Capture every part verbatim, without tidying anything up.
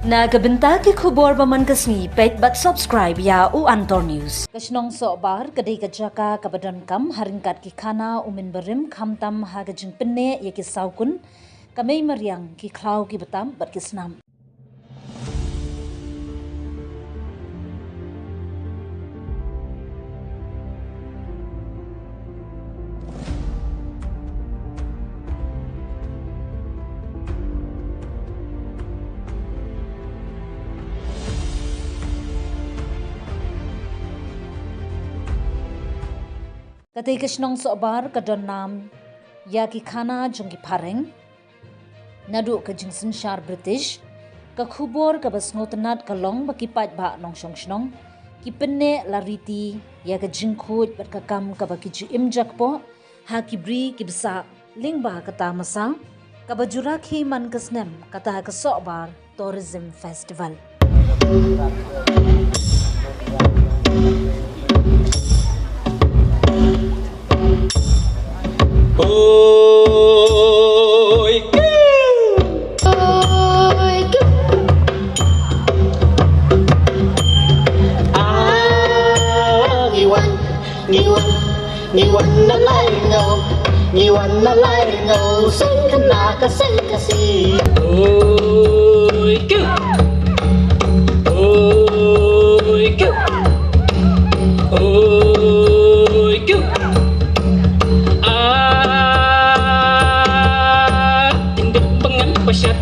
Na ka bynta ki khubor ba man ka sngi, peit bad subscribe ïa U Antor News. Ka shnong Sohbar ka dei ka jaka kaba donkam ha ryngkat ki khana u mynbarim, khamtam ha ka jingpynneh ïa ki sawkun, ka mei mariang, ki khlaw ki btam bad ki snam. Katei ka shnong Sohbar ka don nam ïa ki khana jong ki phareng. Naduh ka jingsynshar British, ka khubor kaba sngewtynnat ka long ba ki paidbah nongshong shnong ki pynneh la riti ïa ka jingkhuid bad ka kam kaba ki ju im jakpoh ha ki bri ki bsah lyngba ka tamasa kaba ju rakhe man ka snem, kata ka Sohbar Tourism Festival. Oi, kiu. Oi, kiu. Ah, ngi wan, ngi wan, ngi wan na Laingaw, ngi wan na Laingaw, seng khynnah ka seng Khasi. Oi, kiu. Oi, kiu. Oi, kiu. Ah, indit bangan pashat,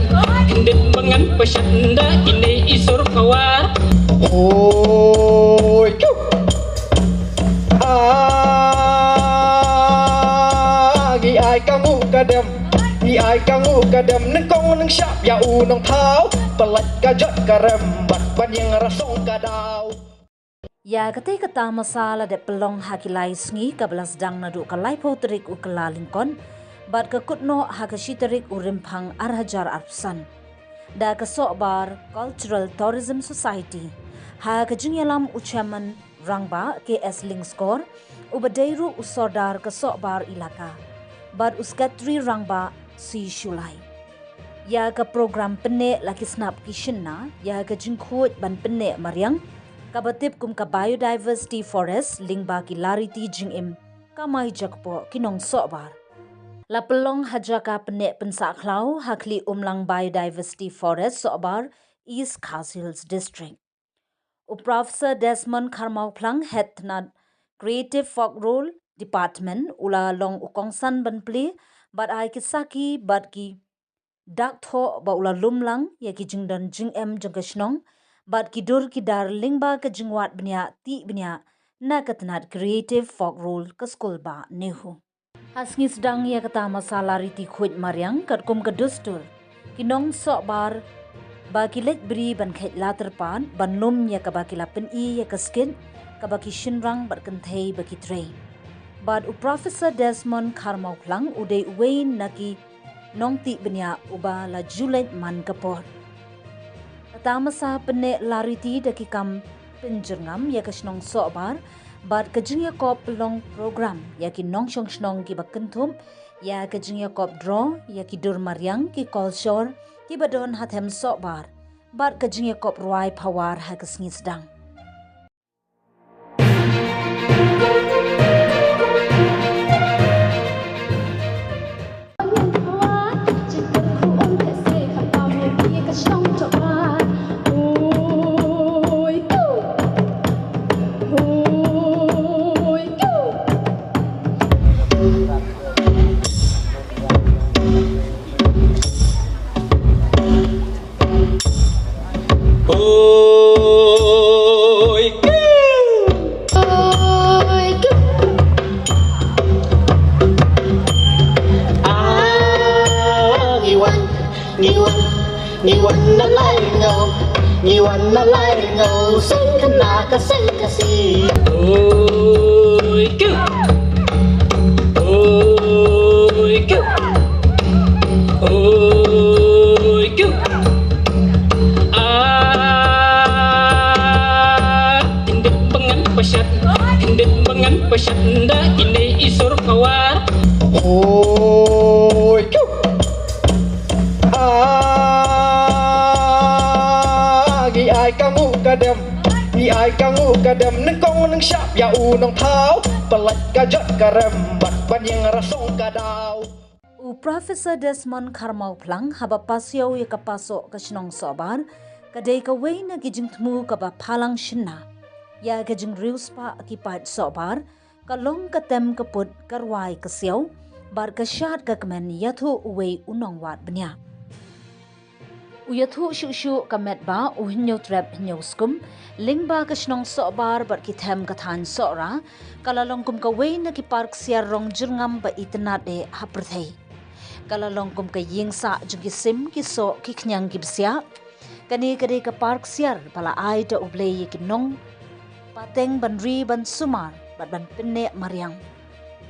indit bangan pashat, nda kine isur kawar. Oi, kiu. Ah, ngi ai ka nguh ka dem, ngi ai ka nguh ka dem, nyngkong nyngshap ïa u nongthaw, pyllait ka jot ka rem, bad ban ïeng rasong ka daw. Ïa katei ka tamasa la dep pynlong ha ki lai sngi, kaba la sdang naduh ka laiphew tarik u Kyllalyngkot bad ka kut noh ha ka shi tarik u Rymphang ar hajar arphew san. Da ka Sohbar Cultural Tourism Society, ha ka jingïalam u Chairman Rangbah K S Lyngskor, uba dei ruh u Sordar ka Sohbar Elaka, bad u Secretary Rangbah C Shullai. Ïa ka program pynneh la ki snap ki shynna ïa ka jingkhuid ban pynneh mariang, kaba tip kum ka Biodiversity Forest, lyngba ki la riti jingim, kamai jakpoh ki nong Sohbar. La pynlong ha jaka pynneh pynsah khlaw ha Khlieh Umlang Biodiversity Forest, Sohbar, East Khasi Hills District. U Professor Desmond Kharmawphlang, Head Tnad Creative Folk Role Department, u la long u kongsan ban plie bad ai ki sakhi bad ki dak thoh ba u la lum lang ïa ki jingdon jingem jong ka shnong bad ki dur ki dar lyngba ka jingwad bniah tih bniah na ka tnad Creative Folk Role ka Skul Bah NEHU. Ha sngi sdang ïa ka tamasa la riti khuid mariang katkum ka dustur, ki nong Sohbar ba ki leit bri ban kheit la tyrpad ban lum ïa kaba ki la pyni ïa ka skit kaba ki shynrang bad kynthei ba ki trei. Bad u Professor Desmond Kharmawphlang u dei uwei na ki nongtih bniah uba la ju leit man ka por. Ka tamasa pynneh la riti da ki kam pynjyrngam ïa ka shnong Sohbar bad ka jingïakop pynlong program ïa ki nongshong shnong kiba kynthup ïa ka jingïakop draw ïa ki dur mariang, ki kolshor kiba don ha them Sohbar bad ka jingïakop rwai phawar ha ka sngi sdang. Oi, kiu. Oi, kiu. Ah, ngi wan, ngi wan, ngi wan na Laingaw, ngi wan na Laingaw, seng khynnah ka seng Khasi. Oi, kiu. Oi, kiu. Oi, kiu. Ah, indit bangan pashat, indit bangan pashat, nda kine isur kawar. Oi, kiu. Ah, Ai ka nguh ka dem, ngi ai ka nguh ka dem, nyngkong nyngshap ïa u nongthaw, pyllait ka jot ka rem, bad ban ïeng rasong ka daw. U Professor Desmond Kharmawphlang haba pasiaw ïa ka pasoh ka shnong Sohbar, ka dei kawei na ki jingthmu kaba phalang shynna ïa ka jingriewspah ki paid Sohbar, ka long ka tem ka put, ka rwai ka siaw, bad ka shad ka kmen ïathuh uwei u nongwad bniah. U ïathuh shuh shuh ka met ba u Hynñiewtrep Hynñiewskum, lyngba ka shnong Sohbar bad ki them ka thaiñ Sohra, ka la long kum kawei na ki par ksiar rong jyrngam ba itynnad eh ha pyrthei. Ka la long kum ka ïing sah jong ki sim, ki soh, ki khñiang, ki bsiah. Kane ka dei ka par ksiar ba la ai da U Blei ïa ki nongpateng ban ri ban sumar bad ban pynneh mariang.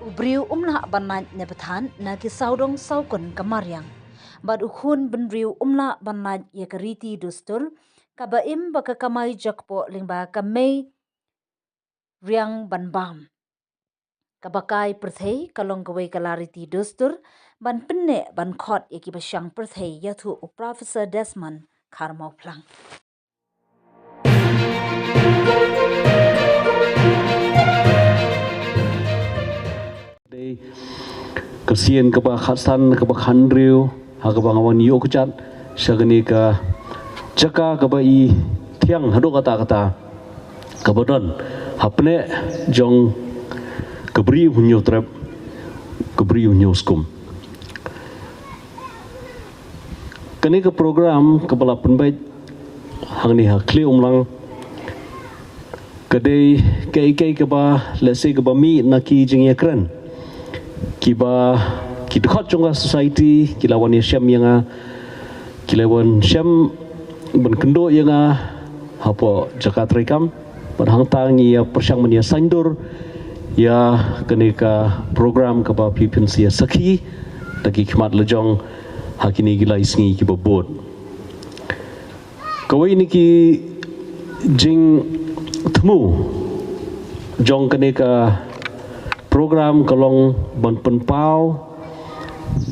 U briew um lah ban lait ne bthan na ki sawdong sawkun ka mariang. Bad u khun bynriew um lah ban lait ïa ka riti dustur, kaba im ba ka kamai jakpoh lyngba ka mei riang ban bam. Kaba kai pyrthei ka long kawei ka la riti dustur ban pynneh ban khot ïa kiba shang pyrthei, ïathuh u Professor Desmond Kharmawphlang. Dei ka sien kaba khatsan, kaba khathynriew, ha kaba nga wan ïoh kjat sha kane ka jaka kaba i thiang haduh katta katta, kaba don hapdeng jong ka Bri u Hynñiewtrep, ka Bri u Hynñiewskum. Kane ka program kaba la pynbeit hangne ha Khlieh Umlang, ka dei kaei kaei kaba, let's say, kaba mih na ki jingïakren kiba ki dkhot jong ka society ki la wan ïashem ïa nga, ki la wan shem ban kynduh ïa nga hapoh jaka treikam. Bad hangta ngi ïa pyrshang ban ïa saiñdur ïa kane ka program kaba phi phin sa ïa sakhi da ki khmat lajong ha kine ki lai sngi kiba bud. Kawei na ki jingthmu jong kane ka program ka long ban pynpaw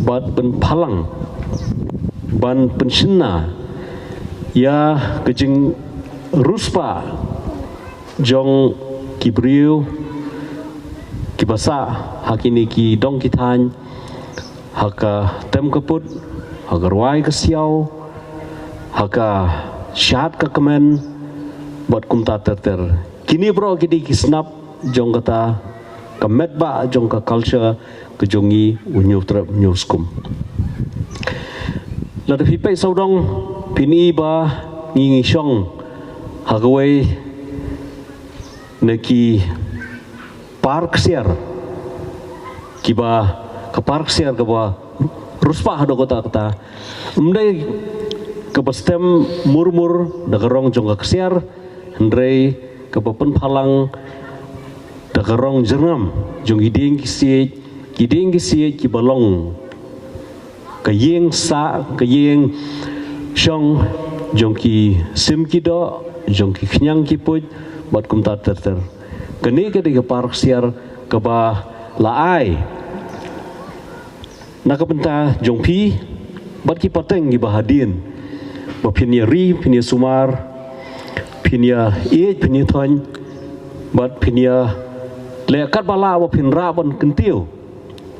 bad ban pynphalang, ban pynshynna ïa ka jingriewspah jong ki briew kiba sah ha kine ki dong ki thaiñ, ha ka tem ka put, ha ka rwai ka siaw, ha ka shad ka kmen, bad kumta ter ter. Kine baroh ki dei ki snap jong kata ka met ba jong ka culture ka jong ngi u Hynñiewtrep Hynñiewskum. Lada phi peit sawdong, phin i ba ngi ngi shong ha kawei na ki par ksiar, kiba, ka par ksiar kaba riewspah haduh katta katta. Ym dei kaba stem mur mur da ka rong jong ka ksiar, hynrei kaba pynphalang da ka rong jyrngam jong ki dieng ki siej, ki dieng ki siej kiba long ka ïing sah, ka ïing shong jong ki sim ki doh, jong ki khñiang ki puit, bad kumta ter ter. Kane ka dei ka par ksiar kaba la ai na ka bynta jong phi bad ki pateng kiba hadien, ba phin ïa ri, phin ïa sumar, phin ïa ïeit, phin ïa thoiñ, bad phin ïa leh katba lah ba phin rah ban kyntiew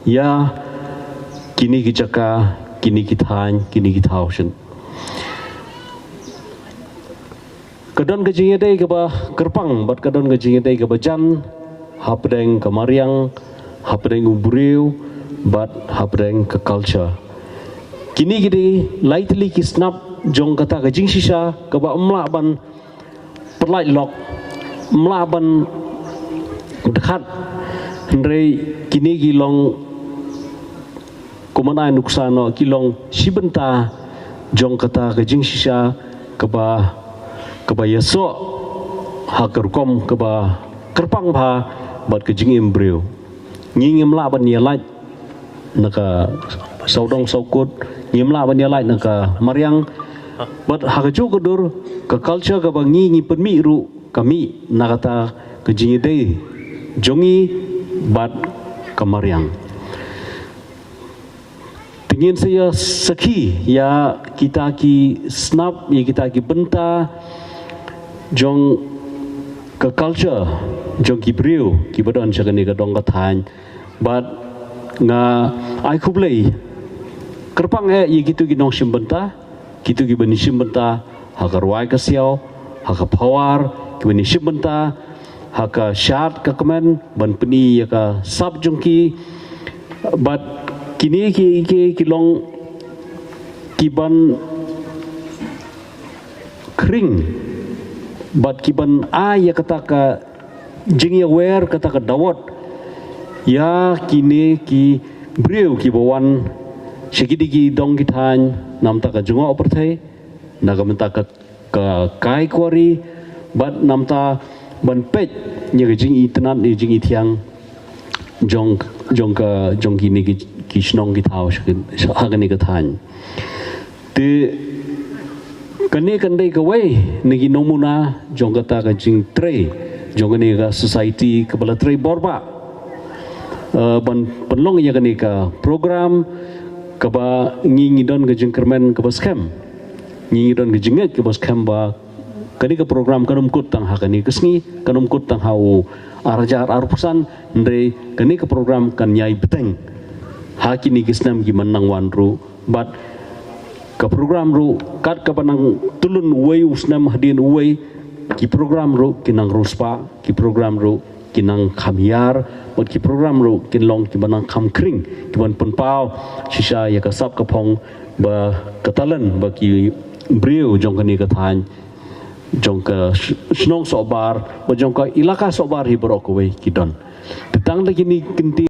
ïa kine ki jaka, kine ki thaiñ, kine ki thaw shen. Ka don ka jingïadei kaba kyrpang bad ka don ka jingïadei kaba jan hapdeng ka mariang, hapdeng u briew, bad hapdeng ka culture. Kine ki dei lai tylli ki snap jong kata ka jingshisha kaba ym lah ban pyllait lok, ym lah ban dkhat, hynrei kine ki long, kumba nga ai nuksa noh, ki long shi bynta jong kata ka jingshisha kaba, kaba ïasoh ha ka rukom kaba kyrpang bha bad ka jingim briew. Ngi ngim lah ban ïalait na ka sawdong sawkut, ngim lah ban ïalait na ka mariang. Bad ha kajuh ka dur, ka culture kaba ngi ngi pynmih ruh ka mih na kata ka jingïadei jong ngi bad ka mariang. Te ngin sa ïa sakhi ïa kita ki snap, ïa kita ki bynta jong ka culture jong ki briew kiba don sha kane ka dong ka thaiñ. Bad nga ai khublei kyrpang eh ïa kito ki nongshim bynta, kito kiba ngi shim bynta ha ka rwai ka siaw, ha ka pawar, kiba ngi shim bynta ha ka shad ka kmen ban pyni ïa ka sap jong ki. Bad kine ki, ki, ki long kiban khring bad kiban ai ïa kata ka jingïawer, kata ka dawot ïa kine ki briew kiba wan sha kine ki dong ki thaiñ namta ka jngoh pyrthei, na ka mynta ka, ka kai kwari, bad namta ban peit ïa ka jingitynnad, ïa ka jingithiang jong, jong ka, jong kine ki, ki shnong ki thaw sha, sha kane ka thaiñ. Te kane kan dei kawei na ki nongmuna jong kata ka jingtrei jong kane ka society kaba la trei bor bha, eh, ban pynlong ïa kane ka program kaba ngi, ngi don ka jingkyrmen kaba skhem, ngi, ngi don ka jingngeit kaba skhem ba kane ka program kan ym kut tang ha kane ka sngi, kan ym kut tang ha u ar hajar arphew san, hynrei kane ka program kan ïai bteng ha kine ki snem kiban nang wan ruh. Bad ka program ruh kat kaba nang tylli uwei u snem hadien uwei, ki program ruh kin nang riewspah, ki program ruh kin nang kham hiar, bad ki program ruh kin long kiban nang kham khring, kiban pynpaw shisha ïa ka sap ka phong bad ka talent ba ki briew jong kane ka thaiñ, jong ka sh-, shnong Sohbar bad jong ka ilaka Sohbar hi baroh kawei ki don. Te tang da kine ki kyntien